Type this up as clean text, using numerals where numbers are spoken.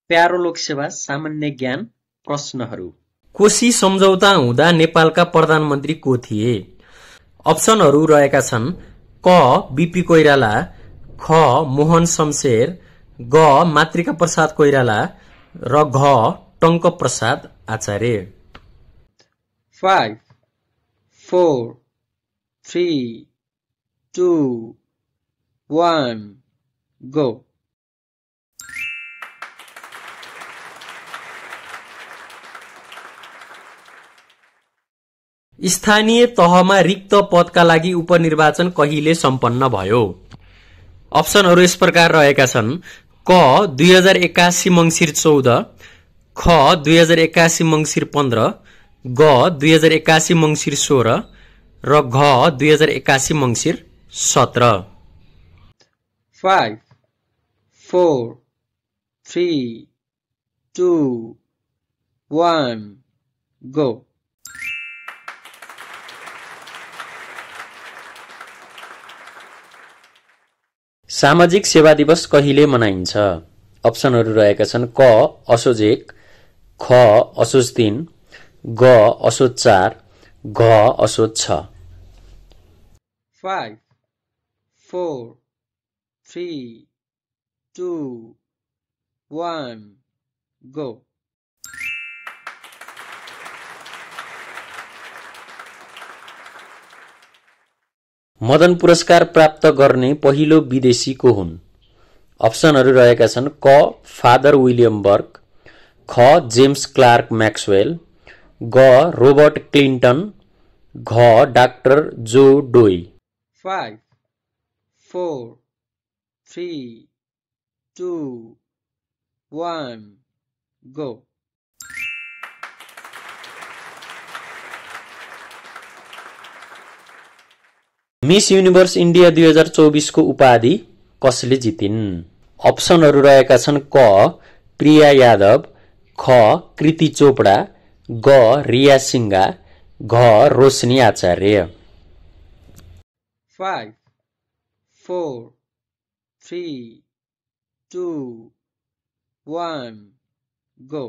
प्यारो लोकसेवा सामान्य ज्ञान प्रश्नहरू। कोशी सम्झौता हुँदा नेपालका प्रधानमन्त्री को थिए? अप्सनहरू रहेका छन् क बीपी कोइराला, ख मोहन शमशेर, ग मातृका प्रसाद कोइराला र घ टंक प्रसाद आचार्य। 5 4 3 2 1 गो। स्थानीय तहमा रिक्त पदका लागि उपनिर्वाचन कहिले सम्पन्न भयो? अप्सनहरू यस प्रकार रहेका छन् क 2081 मंसिर 14, ख 2081 मंसिर 15, ग 2081 मंसिर 16 र घ 2081 मंसिर 17। 5 4 3 2 1 गो। सामाजिक सेवा दिवस कहिले मनाइन्छ? अप्सनहरू रहेका छन् क असोज 1, ख असोज 3, ग असोज 4, घ असोज 6। 5 4 3 2 1 गो। मदन पुरस्कार प्राप्त गर्ने पहिलो विदेशी को हुन्? अप्सनहरू रहेका छन् क फादर विलियम बर्क, ख जेम्स क्लार्क मैक्सवेल, ग रोबर्ट क्लिन्टन, घ डाक्टर जो डोई। 5 4 3 2 1 गो। मिस युनिभर्स इन्डिया 2024 को उपाधि कसले जितिन्? अप्सनहरू रहेका छन् क प्रिया यादव, ख कृति चोपडा, ग रिया सिंगा, घ रोशनी आचार्य। 5 4 3 2 1 गो।